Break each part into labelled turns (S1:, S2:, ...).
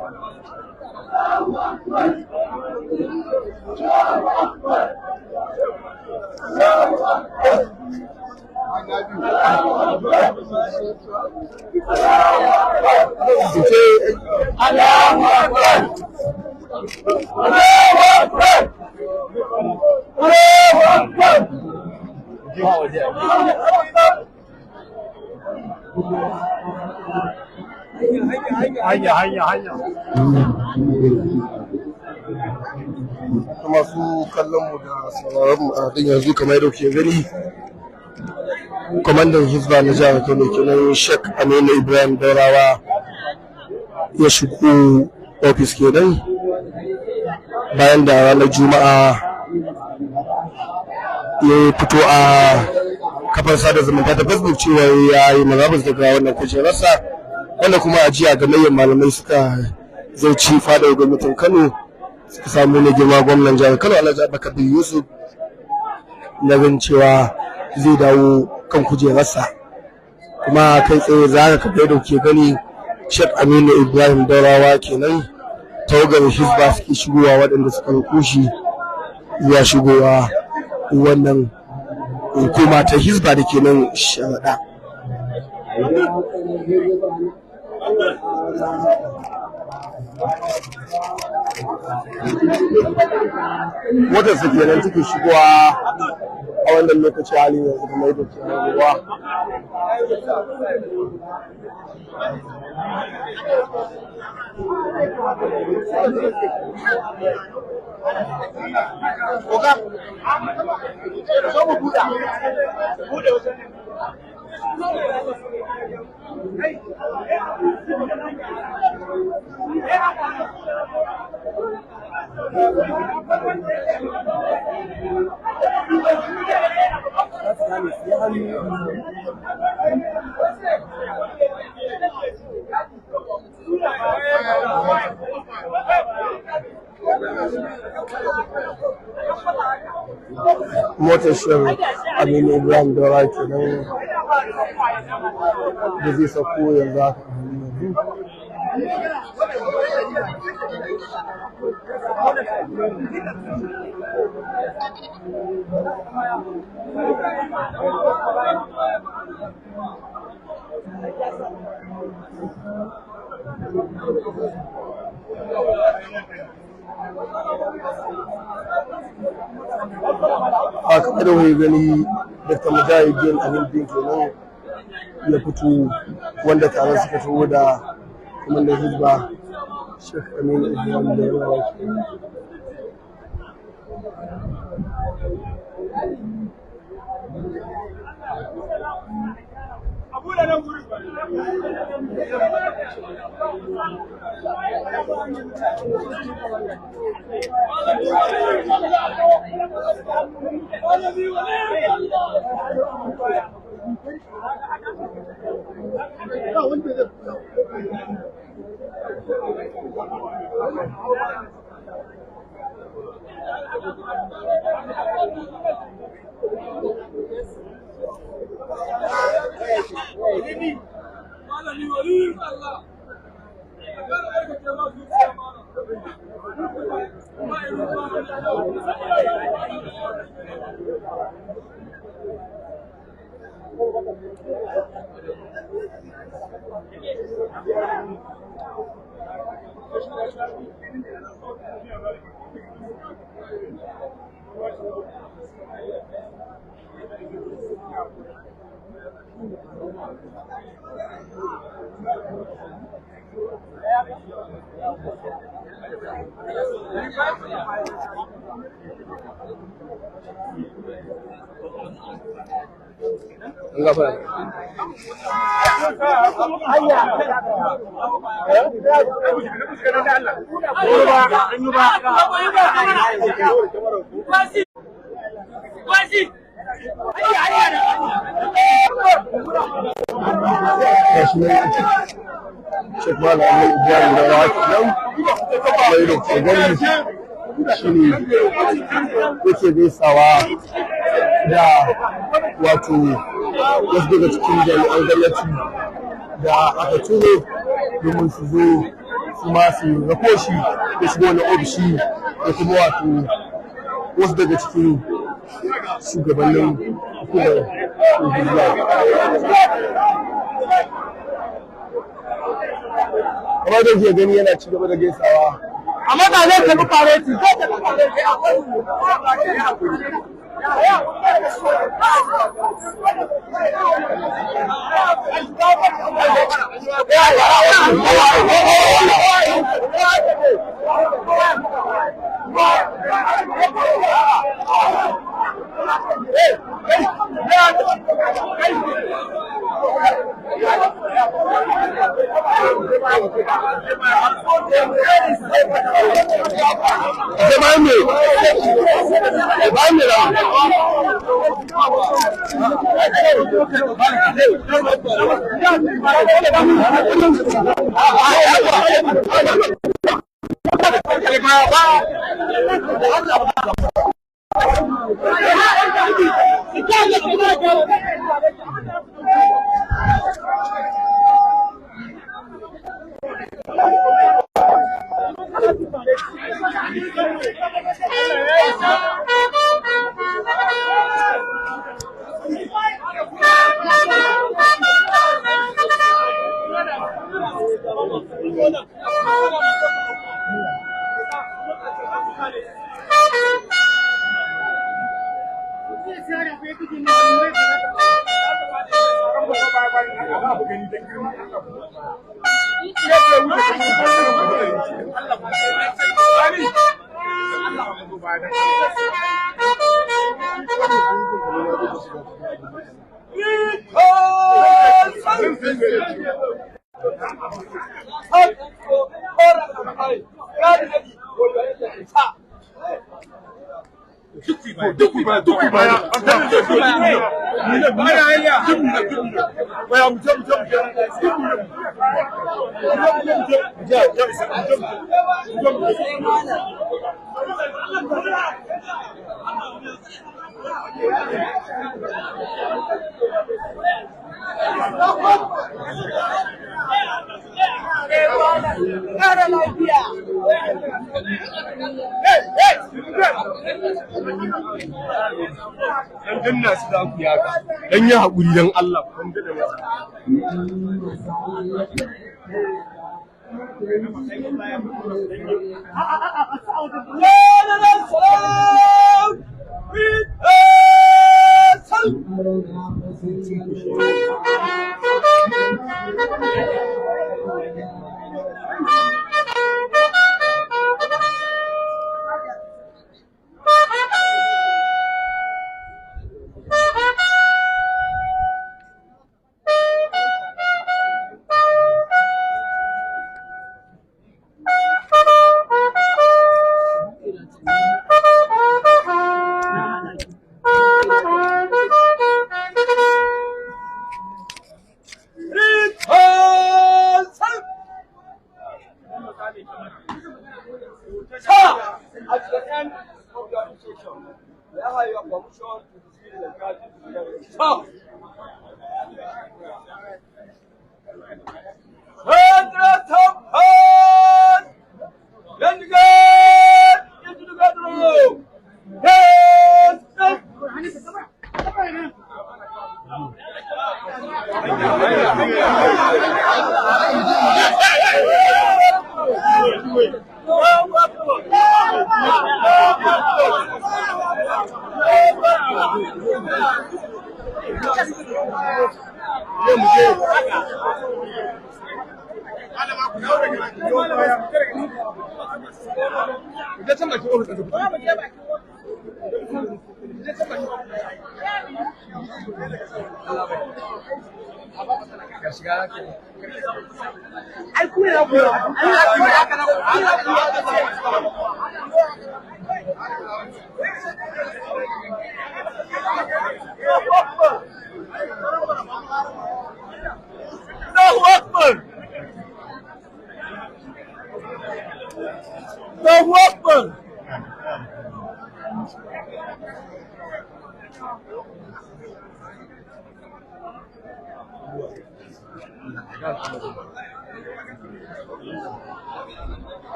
S1: Allahu Akbar! Allahu Akbar! Allahu Akbar!
S2: Hanya, hanya, hanya.
S3: Masu kallon mu da sauraron mu a halin yanzu, kamar yadda kuke gani, kwamandan Hizba na jihar Kano kenan, Sheikh Aminu Ibrahim Daurawa, ya shigo ofis kenan bayan da ranar Juma'a ya fito a kafar sada zumunta ta Facebook cewa ya yi murabus daga wannan kujerarsa, wanda kuma a jiya gamayyar malamai suka zauci fadar gwamnatin Kano suka samu na girma gwamnan jihar Kano, Alhaji Abba Kabir Yusuf, na ganin cewa zai dawo kan kujerarsa. Kuma kai tsaye za ka kamar da kuke gani, Sheikh Aminu Ibrahim Daurawa kenan, tawagar Hizba suke shigowa, waɗanda suka rukushi zuwa shigowa wannan hukuma ta Hizba da ke nan Sharaɗa. Motarsa kenan take shigowa a wannan lokaci halin yanzu, kamar yadda ke ruwa.
S1: Oga, zo mu buɗa. Buɗe wajen nan.
S3: Motar Sheikh Aminu Ibrahim Daurawa kenan da zai sauko yanzu haka a halin yanzu. A kamar da kuke gani, Dr. Mujahideen Amin Din kenan ya fito, wanda tare suka taho da kwamandan Hizba, Sheikh Aminu Ibrahim Daurawa kenan. Gashi nan, Sheikh Malam Aminu Ibrahim Daurawa kenan, mai da ke gani, shi ne yake gaisawa da wato wasu daga cikin jami'an gwamnati da aka turo domin su zo su ma su rako shi da shigo wani ofishi da kuma wato wasu daga cikin shugabannin hukumar Hizba. Kamar da ke gani yana ci gaba da gaisawa.
S1: Amma da zai tafi fareti, zai tafi fareti.
S3: Bayan me? Bayan me da?
S2: Dan danna su za ku yaka. Dan yi haƙuri dan Allah. Dan dade masa.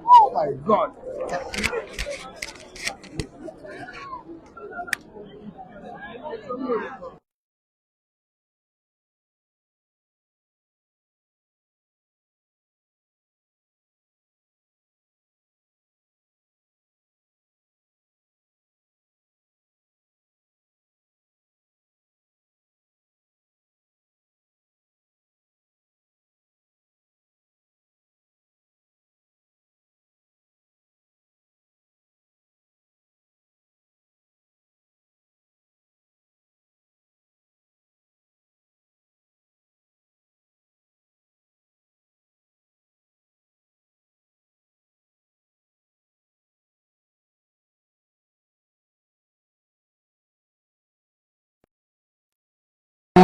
S2: Oh my God.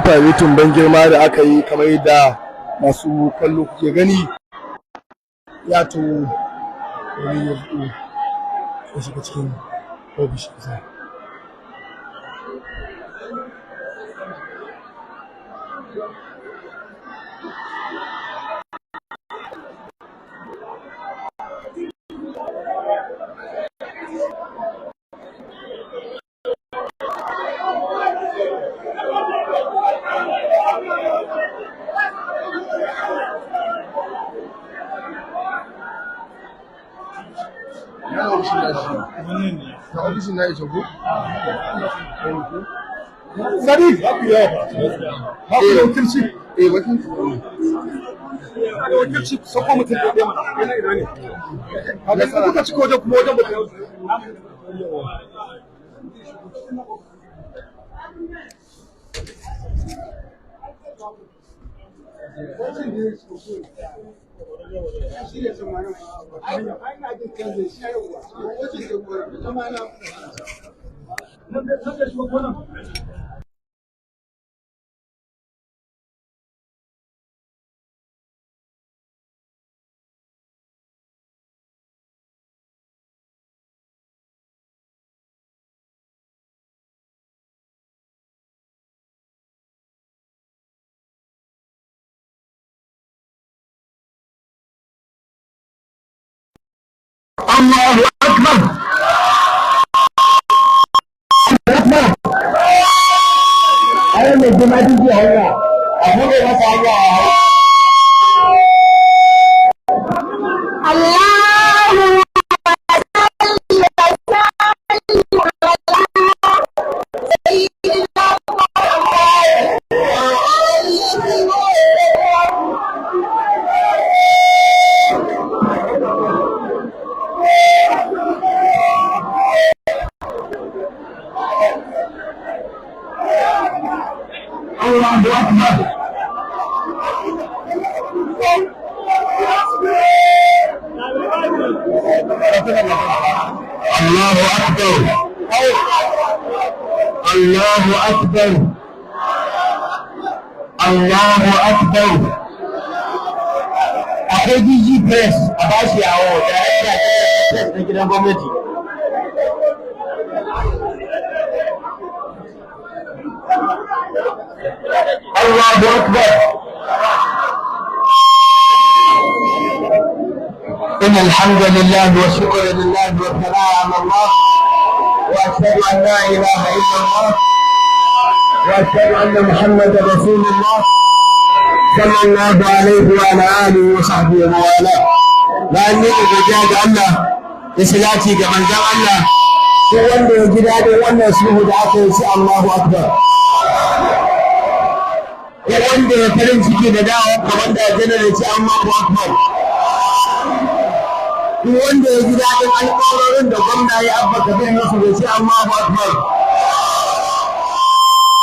S3: Faretin ban girma da aka yi, kamar yadda masu kallo kuke gani, ya to wani ya fito ya shiga cikin ofishinsa.
S2: Ofishin na isa ko?
S1: Sadiq! Ba ku da wakilci?
S2: Eh, wakilci.
S1: Da wakilci, sako mutum da ɗaya mana. Yana ina ne? Kaga in kuka cika wajen kuma wajen ba ta
S3: Allahu Akbar. Akbar. Ai mai jima duk hanya. A buɗe masa hanya a hau.
S4: اللهم صل وسلم على سيدنا محمد وآله وسلم.
S3: Allahu Akbar. Allahu Akbar. Allahu Akbar. Allahu Akbar. Akwai DG Press a bashi yawo da press na gidan gwamnati. Allahu Akbar. إن الحمد لله والشكر لله والثناء على الله، وأشهد أن لا إله إلا الله، وأشهد أن محمدا رسول الله صلى الله عليه وعلى آله وصحبه ومن والاه. Bayan ne godiya ga Allah da salati ga manzon Allah, ko wanda ya ji daɗin wannan sulhu da aka yi, sai Allahu Akbar. Ko wanda ya farin ciki da dawo kamar da janar ya ce Allahu Akbar. Duk wanda ya ji daɗin alƙawarorin da gwamna ya Abba Kabir Yusuf ya ce Allahu Akbar.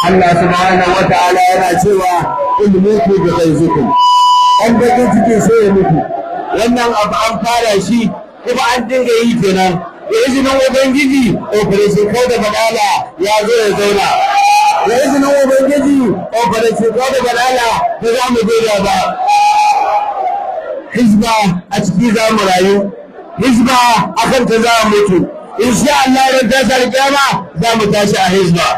S3: Allah subhanahu wa ta'ala yana cewa qul mutu bi ghaizikum. An bakin ciki sai ya mutu. Wannan abu an fara shi kuma an dinga yi kenan. Da izinin Ubangiji, Operation Kau da Badala ya zo ya zauna. Da izinin Ubangiji, Operation Kau da Badala ba za mu daina ba. Hizba a ciki za mu rayu, hizba a kanta za mu mutu. Insha Allah, ran tashar kiyama za mu tashi a Hizba.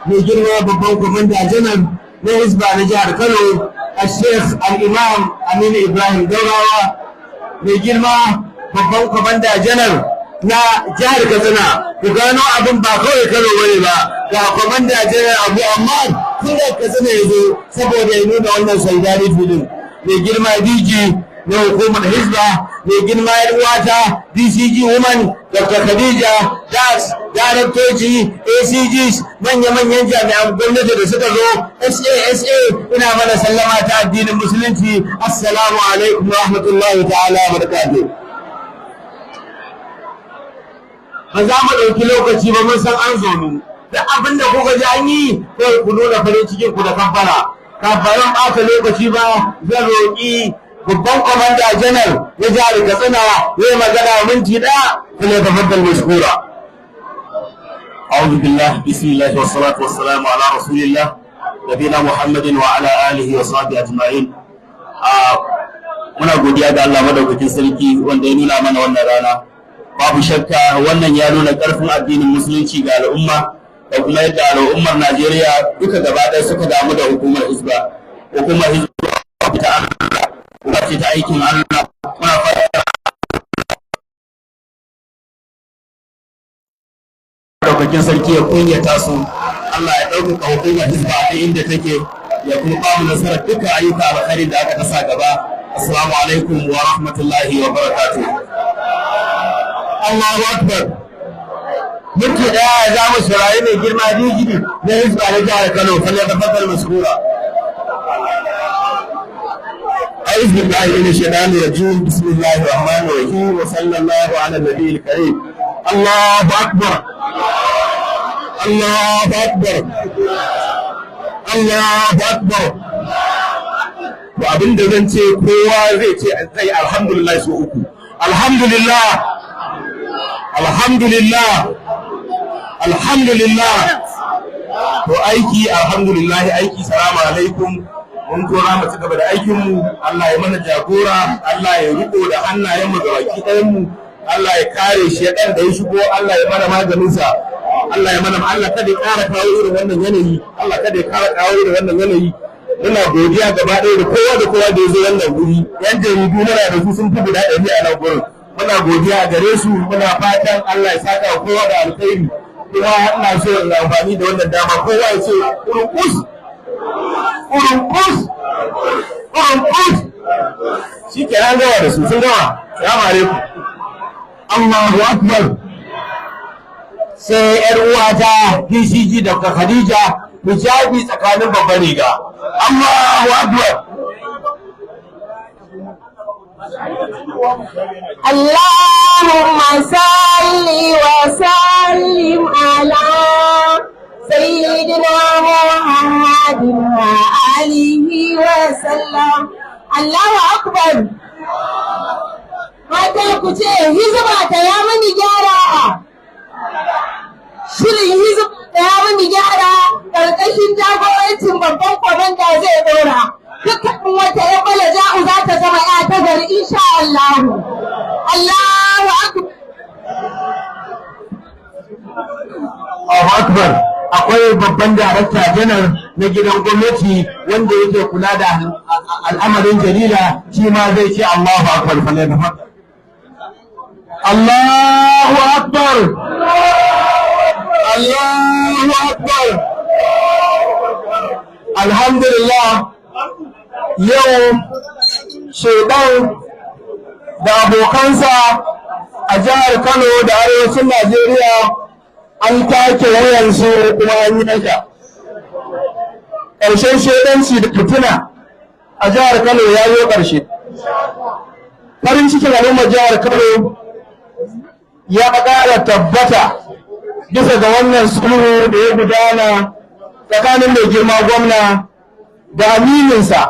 S3: Mai girma babban kwamanda janar na Hizba na jihar Kano, a Sheikh Al-Imam Aminu Ibrahim Daurawa, mai girma babban kwamanda janar na jihar Katsina, ku gano abin ba kawai Kano bane ba, ga kwamanda janar Abu Ammar tun da Katsina ya zo saboda ya nuna wannan solidarity din. Mai girma DG na hukumar Hizba, mai girma yar uwata DCG Woman Dr. Khadija Das, daraktoci, ACGs, manya-manyan jami'an gwamnati da suka zo, SASA, ina mana sallama ta addinin Musulunci: assalamu alaikum wa rahmatullahi ta'ala wa barakatuh. Ba za mu ɗauki lokaci ba, mun san an zaunu duk abin da kuka ji an yi, kawai ku nuna farin cikin ku da kabbara. Kafin ɓata lokaci ba, zan roƙi babban kwamanda janar na jihar Katsina ya yi magana minti 1, kuma ya tafaddal mashkura.
S5: أعوذ بالله، بسم الله، والصلاة والسلام على رسول الله نبينا محمد وعلى آله وصحبه أجمعين. Muna godiya ga Allah madaukakin sarki wanda ya nuna mana wannan rana. Babu shakka wannan ya nuna ƙarfin addinin Musulunci ga al'umma da kuma yadda al'ummar Najeriya duka gaba ɗaya suka damu da hukumar Hizba. Hukumar Hizba ta Allah, kuma ce ta aikin Allah. Muna fata madaukakin sarki ya kunyata su, Allah ya ɗaukaka hukumar Hizba a inda take, ya kuma ba mu nasarar dukkan ayyuka alkhairi da aka tasa gaba. Assalamu alaikum wa rahmatullahi wa barakatuh.
S3: Allahu akbar. Minti 1 za mu saurari mai girma DG na Hizba na jihar Kano, falyatafaddal mashkura.
S5: أعوذ بالله من الشيطان الرجيم، بسم الله الرحمن الرحيم، وصلى الله على النبي الكريم. الله أكبر، الله أكبر، الله أكبر. To, abin da zan ce, kowa zai ce zai alhamdulillah so uku. Alhamdulillah, alhamdulillah, alhamdulillah. To, aiki alhamdulillah, aiki salamu alaikum. Mun kora mu ci gaba da aikin mu. Allah ya mana jagora, Allah ya riko da hannayen mu gabaki ɗayan mu, Allah ya kare shi ɗan da ya shigo, Allah ya mana maganin sa, Allah ya mana, Allah kada ya ƙara kawo irin wannan yanayi, Allah kada ya ƙara kawo irin wannan yanayi. Muna godiya gaba ɗaya da kowa da kowa da ya zo wannan guri. Yan jaridu muna da su sun fi guda 100 a nan gurin, muna godiya gare su. Muna fatan Allah ya saka wa kowa da alkhairi. Kuma ina so in amfani da wannan dama, kowa ya ce kurunkus, kurunkus, kurunkus. Shi ke an gama da su, sun gama. Salamu alaikum.
S3: Allahu akbar. Sai yar uwata DCG Dr. Khadija, hijabi tsakanin babbar riga. Allahu akbar.
S4: اللهم صل وسلم على سيدنا محمد وآله وسلم. الله أكبر. Mata, ku ce Hizba ta ya mani gyara. Shirin Hizba ta ya mani gyara ƙarƙashin jagorancin babban kwamanda zai ɗora. Dukkan wata ya bala ja'u za ta zama ya ta gari, insha Allahu. Allahu akbar.
S3: Allahu akbar. Akwai babban darakta janar na gidan gwamnati wanda yake kula da al'amarin jarida, shi ma zai ce Allahu akbar. Falyatafaddal. Allahu akbar, Allahu akbar. Alhamdulillah, yau shaidan da abokansa a jihar Kano da arewacin Najeriya an take wuyansu kuma an yi nasha. Ƙarshen shaidanci da fitina a jihar Kano ya zo ƙarshe. Farin cikin al'ummar jihar Kano ya ƙara tabbata bisa ga wannan sulhu da ya gudana tsakanin mai girma gwamna da amininsa,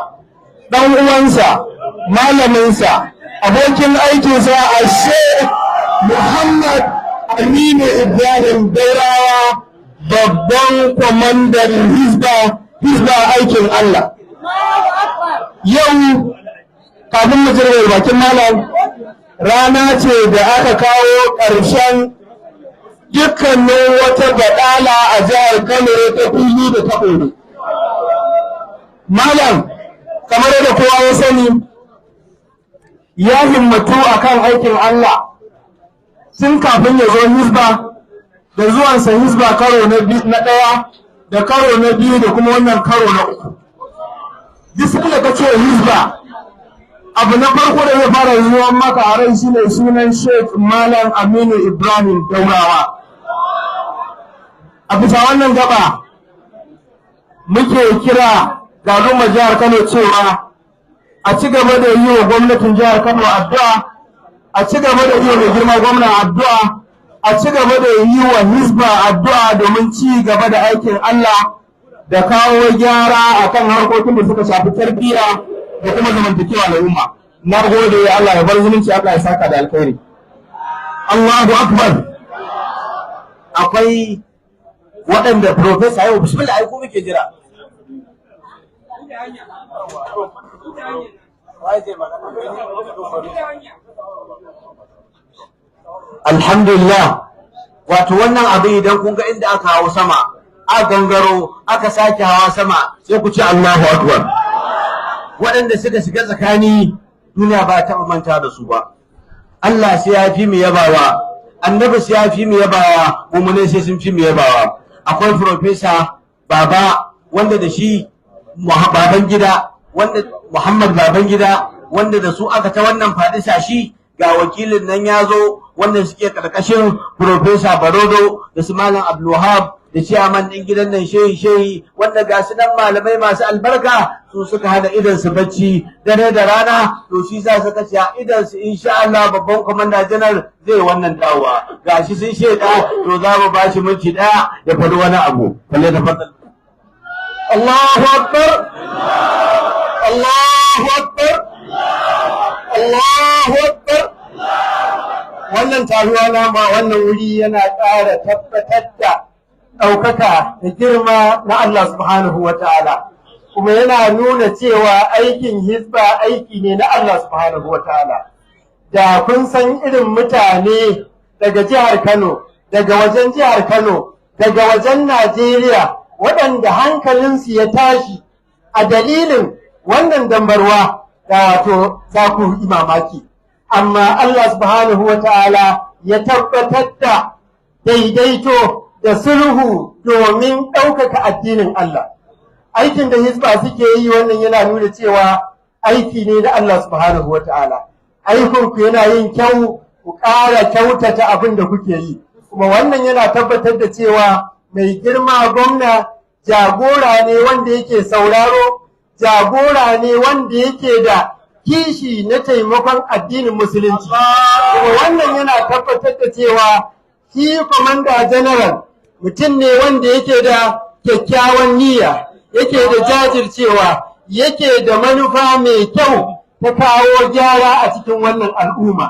S3: ɗan uwansa, malaminsa, abokin aikinsa, a Sheikh Muhammad Aminu Ibrahim Daurawa, babban kwamandan Hizba, Hizba aikin Allah. Yau kafin mu jirga bakin malam Rana ce da aka kawo ƙarshen dukkanin wata baɗala a jihar Kano ta fili da ta ɓoye. Malam, kamar yadda kowa ya sani, ya himmatu akan aikin Allah tun kafin ya zo Hizba, da zuwansa Hizba karo na ɗaya da karo na biyu da kuma wannan karo na uku. Duk sanda ka ce Hizba, abu na farko da zai fara zuwa maka a rai shine sunan Sheikh Malam Aminu Ibrahim Daurawa. A bisa wannan gaba muke kira ga al'ummar jihar Kano cewa a ci gaba da yi wa gwamnatin jihar Kano addu'a, a ci gaba da yi wa mai girma gwamna addu'a, a ci gaba da yi wa Hizba addu'a domin ci gaba da aikin Allah da kawo gyara akan harkokin da suka shafi tarbiyya da kuma zamantakewa al'umma. Na gode, Allah ya bar zumunci, Allah ya saka da alkhairi. Allahu akbar.
S6: Akwai waɗanda profesa yau, bismillah, ai ku muke jira. Alhamdulillah, wato wannan abu idan kun ga inda aka hawo sama, aka gangaro, aka sake hawa sama, sai ku ce Allahu akbar. Waɗanda suka shiga tsakani, duniya ba taɓa manta da su ba. Allah sai ya fi mu yabawa, Annabi sai ya fi mu yabawa, mummunai sai sun fi mu yabawa. Akwai Profesa Baba wanda da shi baban gida, wanda Muhammad baban gida, wanda da su aka ta wannan faɗi sashi. Ga wakilin nan ya zo, wanda suke karkashin Profesa Barodo da su Malam Abdulwahab da ciyaman ɗin gidan nan, Shehi Shehi, wanda ga su nan malamai masu albarka, su suka hana idan su bacci dare da rana. To shi sa suka ce idan su insha Allah babban kwamanda janar zai wannan dawowa. Gashi sun shaida, to za mu ba shi minti 1 ya faɗi wani abu. Kalle da fadal.
S3: Allahu akbar, Allahu akbar, Allahu akbar. Wannan taruwa nama wannan wuri yana ƙara tabbatar da ɗaukaka da girma na Allah subhanahu wa ta'ala, kuma yana nuna cewa aikin Hizba aiki ne na Allah subhanahu wa ta'ala. Da kun san irin mutane daga jihar Kano, daga wajen jihar Kano, daga wajen Najeriya, waɗanda hankalinsu ya tashi a dalilin wannan dambarwa, da wato za ku yi mamaki. Amma Allah subhanahu wa ta'ala ya tabbatar da daidaito da sulhu domin ɗaukaka addinin Allah. Aikin da Hizba suke yi, wannan yana nuna cewa aiki ne na Allah subhanahu wa ta'ala. Aikinku yana yin kyau, ku ƙara kyautata abin da kuke yi. Kuma wannan yana tabbatar da cewa mai girma gwamna jagora ne wanda yake sauraro, jagora ne wanda yake da kishi na taimakon addinin Musulunci. Kuma wannan yana tabbatar da cewa shi Kwamanda General mutum ne wanda yake da kyakkyawan niyya, yake da jajircewa, yake da manufa mai kyau ta kawo gyara a cikin wannan al'umma.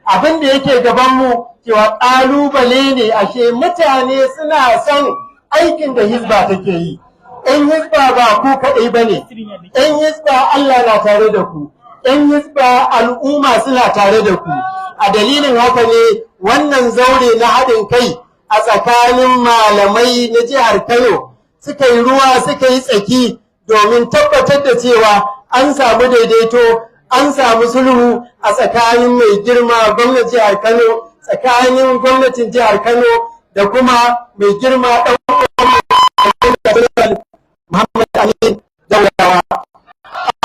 S3: Abin da yake gabanmu cewa ƙalubale ne, ashe mutane suna son aikin da Hizba take yi. ‘Yan Hizba ba ku kaɗai ba ne, ‘yan Hizba Allah na tare da ku, ‘yan Hizba al'umma suna tare da ku. A dalilin haka ne wannan zaure na haɗin kai a tsakanin malamai na jihar Kano suka yi ruwa suka yi tsaki domin tabbatar da cewa an samu daidaito, an samu sulhu a tsakanin mai girma gwamnan jihar Kano, tsakanin gwamnatin jihar Kano da kuma mai girma ɗan Muhammad Amin Daurawa.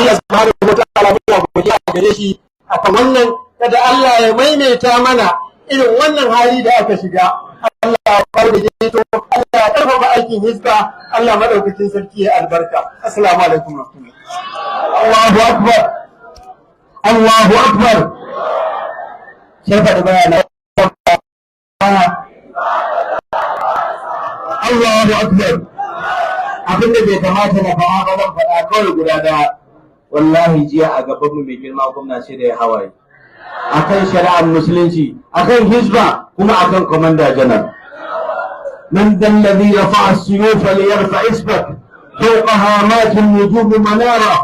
S3: Allah subhanahu wa ta'ala muna godiya gare shi akan wannan. Kada Allah ya maimaita mana irin wannan hali da aka shiga. Allah ya kawo daidaito, Allah ya karfafa aikin Hizba, Allah madaukakin sarki ya albarka. Assalamu alaikum.
S6: Allahu akbar, Allahu akbar. Sai faɗi bayana.
S5: Allahu akbar.
S6: Abin da bai kamata na faɗa ba zan faɗa kawai guda ɗaya. Wallahi jiya a gaban mu mai girma gwamna sai da ya hawaye akan shari'ar Musulunci, akan Hizba, kuma akan Commander General.
S5: من ذا الذي رفع السيوف ليرفع اسمك فوق هامات النجوم منارا؟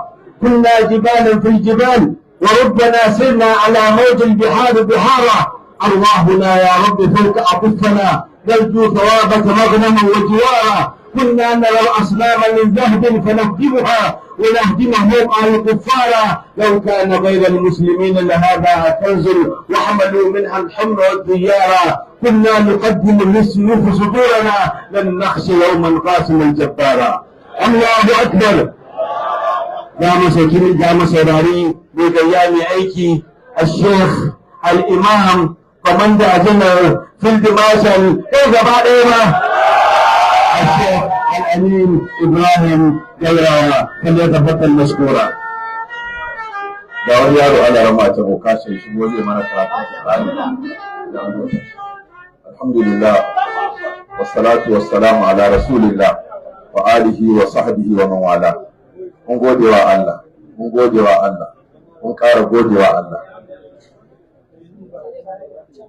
S5: كنا جبالا في الجبال.
S6: وربنا سرنا على موج البحار بحارا. أرواحنا يا رب فوق أكفنا، نرجو ثوابك مغنما وجوارا. كنا نرى الأصنام من ذهب فنهدمها ونهدمهم الكفار. لو كان غير المسلمين لهذا كنز، وحملوا منها الحمر والديارا. كنا نقدم للسيوف صدورنا، لن نخشى يوما قاسم الجبارا. الله أكبر. يا مساكين، يا مساراري، mai aiki، الشيخ الإمام Commander General Field Marshal kai gaba ɗaya ma، الشيخ الأمين إبراهيم Daurawa، فليتفضل مشكورا.
S7: Ga wani yaro ana rama ta boka sai shigo zai mana karatun Qur'ani. Alhamdulillah, wassalatu wassalamu ala rasulillah wa alihi wa sahbihi wa man wala. Mun gode wa Allah, mun gode wa Allah, mun ƙara gode wa Allah.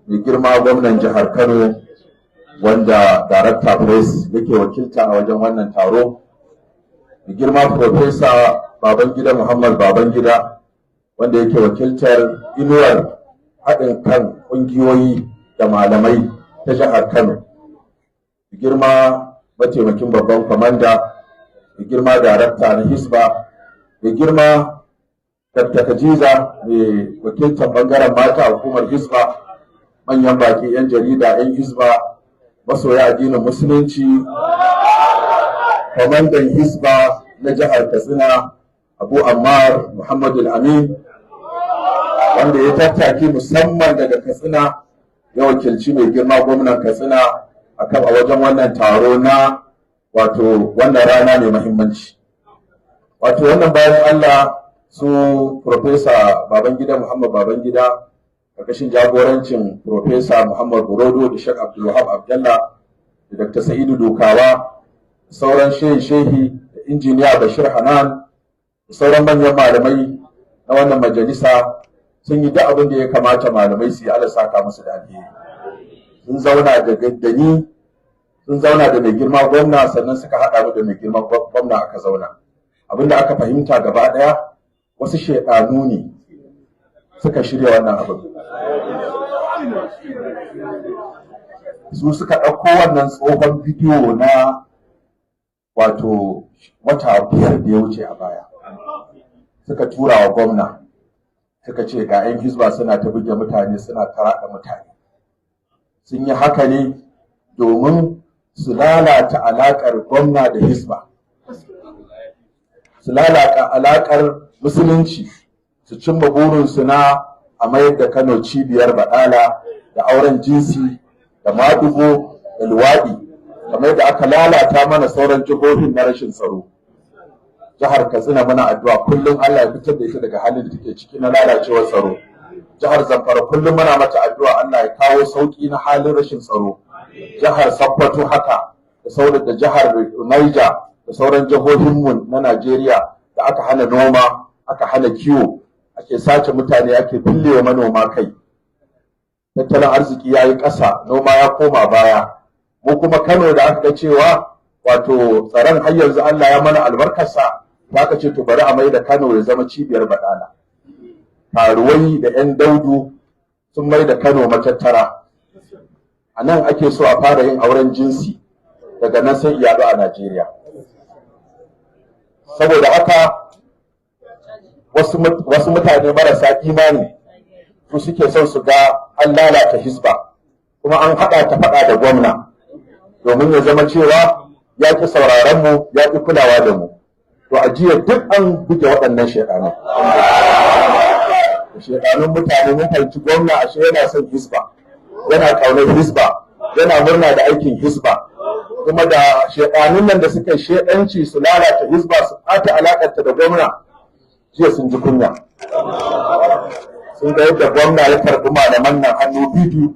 S7: Mai girma gwamnan jihar Kano, wanda Director Press yake wakilta a wajen wannan taro, mai girma Professor Babangida Muhammad Babangida, wanda yake wakiltar inuwar haɗin kan ƙungiyoyi da malamai ta jihar Kano, mai girma mataimakin babban kwamanda, mai girma darakta na Hisba, mai girma Dr. Kajiza, mai wakiltar bangaren mata a hukumar Hisba, manyan baki, 'yan jarida, 'yan Hisba, masoya addinin Musulunci, kwamandan Hisba na jihar Katsina, Abu Ammar Muhammadu Amin, wanda ya tattaki musamman daga Katsina ya wakilci mai girma gwamnan Katsina akan a wajen wannan taro na wato wannan rana mai muhimmanci. Wato wannan bayan Allah su Professor Babangida Muhammad Babangida, karkashin jagorancin Professor Muhammad Burodo da Sheikh Abdulwahab Abdallah da Dr. Sa'idu Dukawa, sauran shehi shehi da Injiniya Bashir Hanan da sauran manyan malamai na wannan majalisa, sun yi duk abin da ya kamata malamai su yi. Allah saka musu da alheri. Sun zauna da ni, sun zauna da mai girma gwamna, sannan suka haɗa mu da mai girma gwamna aka zauna. Abinda aka fahimta gaba ɗaya, wasu shaidanu ne suka shirya wannan abin. Su suka ɗauko wannan tsohon bidiyo na wato wata 5 da ya wuce a baya, suka tura wa gwamna, suka ce ga 'yan Hizba suna ta buge mutane, suna taraɗa mutane. Sun yi haka ne domin su lalata alaƙar gwamna da Hizba, su lalata alaƙar Musulunci, su cimma burinsu na a mayar da Kano cibiyar baɗala da auren jinsi da maɗigo da luwaɗi, kamar da aka lalata mana sauran jihohin na rashin tsaro. Jihar Katsina muna addu'a kullum Allah ya fitar da ita daga halin da take ciki na lalacewar tsaro. Jihar Zamfara kullum muna mata addu'a Allah ya kawo sauki na halin rashin tsaro. Jihar Sokoto haka, da sauran da jihar Niger da sauran jihohinmu na Najeriya da aka hana noma, aka hana kiwo, ake sace mutane, ake fillewa manoma kai, tattalin arziki ya yi ƙasa, noma ya koma baya. Mu kuma Kano da aka ga cewa wato tsaron har yanzu Allah ya mana albarkarsa, za ka ce to bari a mai da Kano ya zama cibiyar baɗala. Karuwai da 'yan daudu sun mai da Kano matattara. A nan ake so a fara yin auren jinsi, daga nan sai iyadu a Najeriya. Saboda haka wasu mutane marasa imani su suke son su ga an lalata Hisba, kuma an haɗa ta faɗa da gwamna domin ya zama cewa ya ƙi sauraron mu, ya ƙi kulawa da mu. To a jiya duk an buge waɗannan shaiɗanun shaiɗanun mutane. Mun fahimci gwamna ashe yana son Hisba, yana ƙaunar Hisba, yana murna da aikin Hisba. Kuma da shaiɗanun nan da suka shaiɗanci su lalata Hisba, su ɓata alaƙarta da gwamna, jiya sun ji kunya. Sun ga yadda gwamna ya karɓi malaman nan hannu biyu.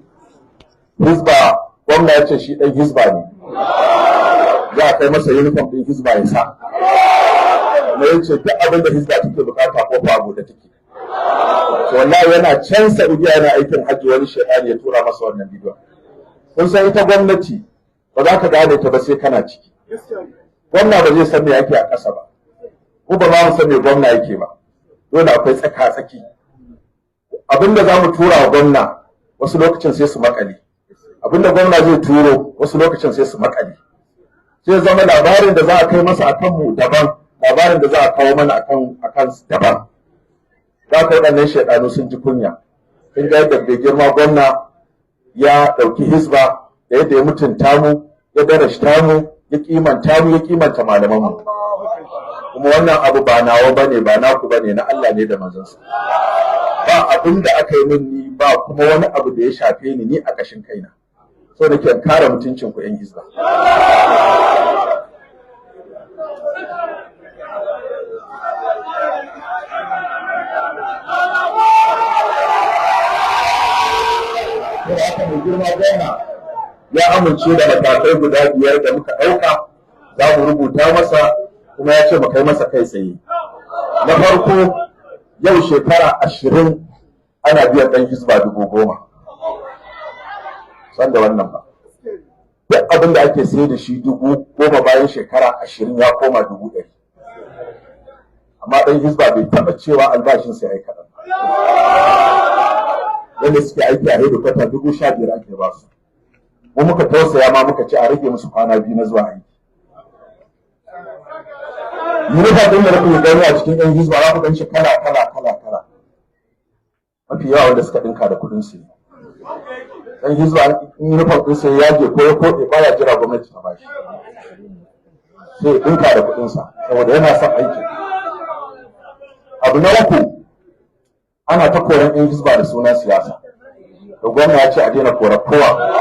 S7: Hisba, gwamna ya ce shi ɗan Hisba ne, za a kai masa uniform ɗin Hisba ya sa. Kuma ya ce duk abin da Hisba take bukata, kofa abu da take. To wallahi yana can Saudiya yana aikin hajji, wani shaidani ya tura masa wannan bidiyon. Kun san ita gwamnati ba za ka gane ta ba sai kana ciki. Gwamna ba zai san me yake a ƙasa ba, ko ba ma mu san me gwamna yake ba. Dole akwai tsaka tsaki. Abinda za mu tura wa gwamna wasu lokacin sai su makale, abinda gwamna zai turo wasu lokacin sai su makale, sai zama labarin da za a kai masa akan mu daban, labarin da za a kawo mana akan daban. Za ka waɗannan shaidanu sun ji kunya, sun ga yadda bai girma gwamna ya ɗauki Hisba da yadda ya mutunta mu, ya darashta mu, ya kimanta mu, ya kimanta malamanmu. Kuma wannan abu ba nawa bane, ba naku bane, na Allah ne da manzansa. Ba abin da aka yi min ni ba, kuma wani abu da ya shafe ni ni a ƙashin kaina. So nake in kare mutuncin ku 'yan Hisba. Haka mai girma gwamna ya amince da matakai guda 5 da muka ɗauka, za mu rubuta masa, kuma ya ce mu kai masa kai tsaye. Na farko, yau shekara 20 ana biyan ɗan Hisba 10,000. San da wannan ba. Duk abin da ake sayar da shi 10,000 bayan shekara 20 ya koma 100,000. Amma ɗan Hisba bai taɓa cewa albashinsa ya yi kaɗan ba. Wanda suke aiki a hedikwata 15,000 ake ba su. Mu muka tausaya ma muka ce a rage musu kwana 2 na zuwa aiki. Uniform ɗin da kuke gani a cikin 'yan Hisba za ku gan shi kala kala kala kala. Mafi yawa wanda suka ɗinka da kuɗin su ne. Ɗan Hisba in uniform ɗin sai ya yage ko ya koɗe baya jira gwamnati ta bashi. Sai ya ɗinka da kuɗin sa saboda yana son aiki. Abu na uku, ana ta koran 'yan Hisba da sunan siyasa. Da gwamna ya ce a daina korar kowa.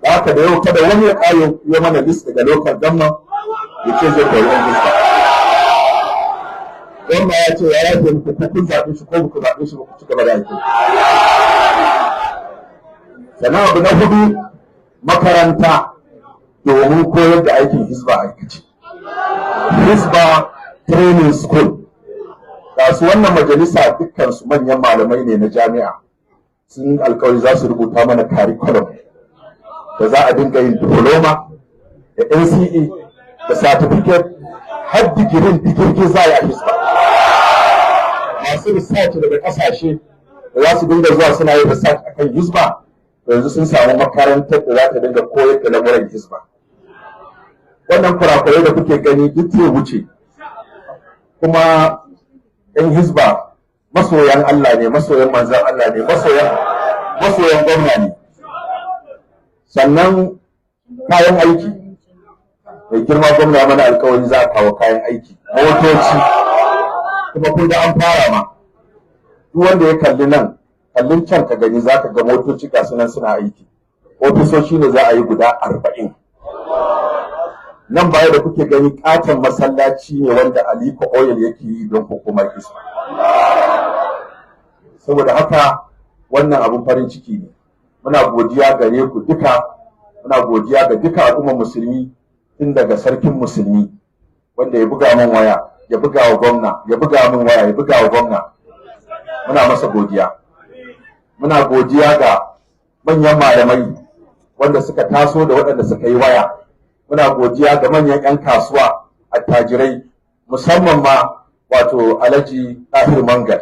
S7: Haka da yau kada wani ya ƙayo ya mana list daga local government ya ce zai koyi 'yan Hisba. Gwamna ya ce ya yafe muku ko kun zaɓe shi ko ku zaɓe shi ba, ku ci gaba da aiki. Sannan abu na hudu, makaranta domin koyar da aikin Hisba aikace. Hisba Training School. Ga su wannan majalisa dukkan su manyan malamai ne na jami'a. Sun alkawari za su rubuta mana curriculum da za a dinga yin diploma da NCE da certificate har digirin digirgir za a yi a Hisba. Masu research daga kasashe da za su dinga zuwa suna yin research akan Hisba, yanzu sun samu makarantar da za ta dinga koyar da lamuran Hisba. Wannan kurakurai da kuke gani duk zai wuce. Kuma 'yan Hisba masoyan Allah ne, masoyan manzan Allah ne, masoyan gwamna ne. Sannan kayan aiki, mai girma gwamna mana alkawari za a kawo kayan aiki, motoci, kuma kun ga an fara ma. Duk wanda ya kalli nan, kallin can ka gani za ka ga motoci ga sunan suna aiki. Ofisoshi ne za a yi guda 40. Nan baya da kuke gani katon masallaci ne wanda Aliko Oil yake yi don hukumar Hisba. Saboda haka wannan abun farin ciki ne. Muna godiya gare ku duka, muna godiya ga duka al'ummar musulmi, tun daga sarkin musulmi wanda ya buga min waya, ya buga wa gwamna, ya buga min waya, ya buga wa gwamna. Muna masa godiya. Muna godiya ga manyan malamai wanda suka taso da waɗanda suka yi waya. Muna godiya ga manyan 'yan kasuwa, attajirai, musamman ma wato Alhaji Tahir Mangal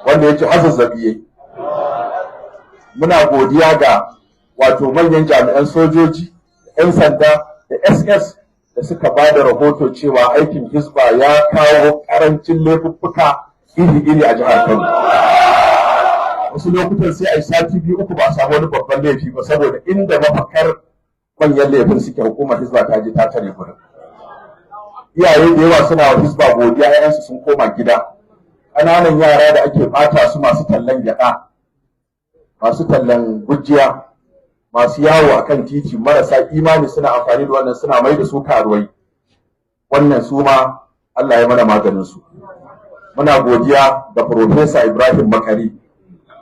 S7: wanda ya ce hazazzabi yayi. Muna godiya ga wato manyan jami'an sojoji, 'yan sanda da SS da suka ba da rahoto cewa aikin Hisba ya kawo karancin laifuffuka iri-iri a jihar Kano. Wasu lokutan sai a yi sati 2 3 ba a samu wani babban laifi ba, saboda inda mafakar manyan laifin suke hukumar Hisba ta je ta tare gurin. Iyaye da yawa suna wa Hisba godiya, 'ya'yansu sun koma gida. Ƙananan yara da ake ɓata su, masu tallan gyaɗa, masu tallan gujiya, masu yawo akan titi, marasa imani suna amfani da wannan suna mai da su karuwai. Wannan su ma Allah ya mana maganin su. Muna godiya ga Profesa Ibrahim Makari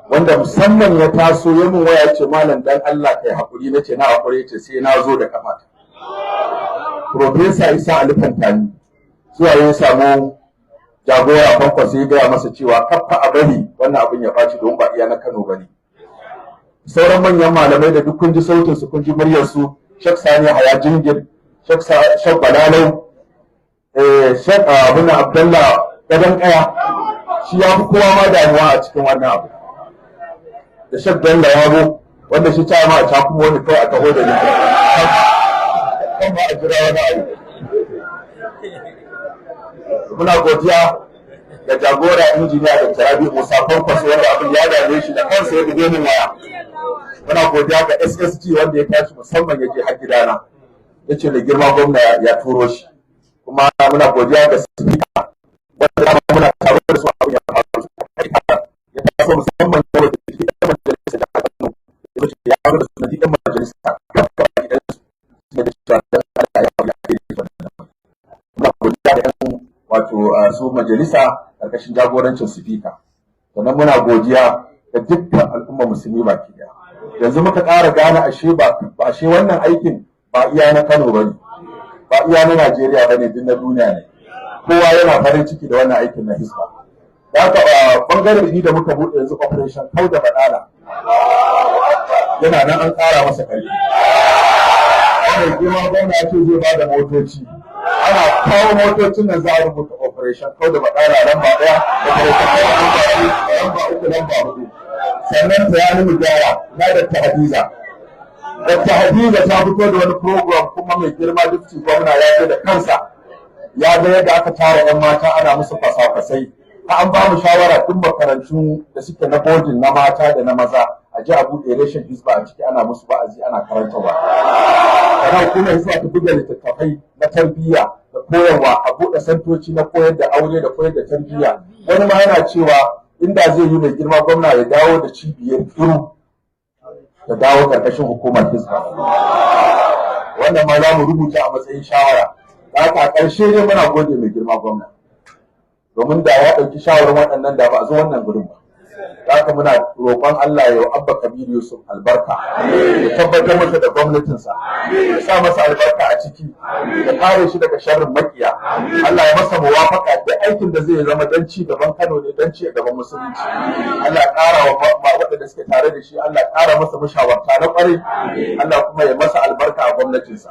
S7: wanda musamman ya taso ya mun waya ce malam dan Allah kai hakuri, nace na hakuri, yace sai na zo da kafa. Profesa Isa Ali Fantani zuwa ya samu jagora Kwankwaso ya gaya masa cewa kaffa a bari wannan abin ya ɓaci don ba iya na Kano bane. Sauran manyan malamai da duk kun ji sautin su, kun ji muryar su, Sheikh Sani Haya Jingir, Sheikh Balalau, Sheikh Abuna Abdullah Gadon Kaya, shi ya fi kowa ma damuwa a cikin wannan abu. Da Sheikh Bello Yabo, wanda shi ta ma ta kuma wani kai a taho da ni. Kan ba a jira wani abu. Muna godiya da jagora injiniya Dr. Rabi Musa Kwankwaso, wanda abin ya dame shi, da kansa ya buge min waya. Muna godiya ga SSG wanda ya tashi musamman ya je har gidana. Ya ce da girma gwamna ya turo shi. Kuma muna godiya ga speaker wanda dama muna tare da su, abin ya faru. Ya taso musamman ya wakilci ɗan majalisa da Kano. Ya ce ya zo da sanadi ɗan majalisa gaba ɗayan su. Da cewa dan Allah ya ya kai wannan. Muna godiya da 'yan wato su majalisa ƙarƙashin jagorancin sifika. Sannan muna godiya ga dukkan al'umma musulmi baki daya. Yanzu muka ƙara gane ashe ba ashe wannan aikin ba iya na Kano bane, ba iya na Najeriya bane, duk na duniya ne. Kowa yana farin ciki da wannan aikin na Hisba. Da haka bangaren ni da muka buɗe yanzu, Operation Kau da Badala, yana nan an ƙara masa ƙarfi. Wannan girma gwamna ya ce zai ba da motoci. Ana kawo motocin nan, za a rubuta Operation Kau da Badala lamba 1, Operation Kau da lamba 2, lamba 3, lamba 4. Sannan ta mu gyara na Dr. Hadiza. Dr. Hadiza ta fito da wani program, kuma mai girma deputy gwamna ya je da kansa ya ga yadda aka tara 'yan mata ana musu kwasa-kwasai. Ta an ba mu shawara, duk makarantun da suke na boarding na mata da na maza, a ji a buɗe reshen Hisba a ciki, ana musu wa'azi, ana karantarwa. Sannan hukumar Hisba ta buga littattafai na tarbiyya da koyarwa, a buɗe santoci na koyar da aure da koyar da tarbiyya. Wani ma yana cewa inda zai yi, mai girma gwamna ya dawo da cibiyar Kiru ta dawo karkashin hukumar Hisba. Wannan ma za mu rubuta a matsayin shawara. Da haka a ƙarshe ne muna gode mai girma gwamna, domin da ya ɗauki shawarar waɗannan, da ba a zo wannan gurin ba. Da haka muna roƙon Allah ya yi Abba Kabiru Yusuf albarka, ya tabbatar masa da gwamnatinsa, ya sa masa albarka a ciki, ya kare shi daga sharrin makiya. Allah ya masa muwafaka, duk aikin da zai zama don ci gaban Kano ne, don ci gaban musulunci. Allah ya ƙara wa waɗanda suke tare da shi, Allah ya ƙara masa mashawarta na ƙwarai, Allah kuma ya masa albarka a gwamnatinsa.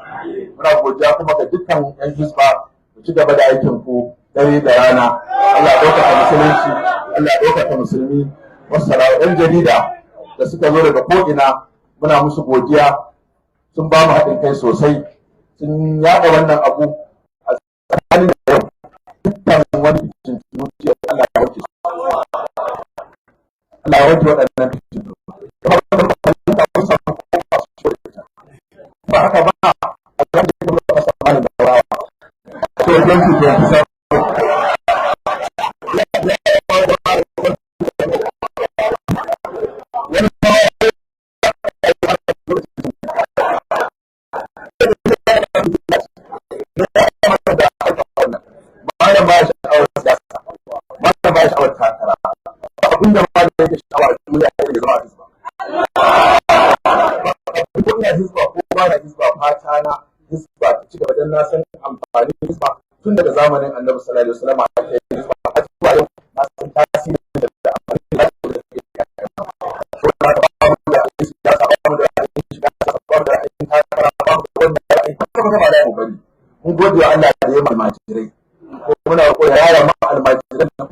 S7: Muna godiya kuma ga dukkan 'yan Hisba. Ku ci gaba da aikin ku dare da rana. Allah ya ɗaukaka musulunci, Allah ya ɗaukaka musulmi. Wassalamu. 'Yan jarida da suka zo daga ko'ina, muna musu godiya. Sun ba mu haɗin kai sosai, sun yaɗa wannan abu a tsakanin da yau. Dukkan wani fitintunu jiya, Allah ya wanke su, Allah ya wanke waɗannan fitintunu. Ba haka ba, a zan da kuma kasa malam da rawa to 2027. Malam ba sha'awar siyasa, malam ba sha'awar takara, abin da malam yake sha'awa a duniya ya zama a Hisba. Ko ina Hisba ko ba na Hisba, fata na Hisba ta ci gaba, don na san amfanin Hisba tun daga zamanin Annabi sallallahu alaihi wasallam ake yin Hisba har zuwa yau. Na san tasirin da amfanin da take. To da ba mu da siyasa, ba mu da ra'ayin siyasa, ba mu da ra'ayin takara, ba mu da wannan ra'ayi kwata kwata, ba da mu bari. Mun gode wa Allah da ya almajirai, ko muna roƙo ya yara ma almajiran nan.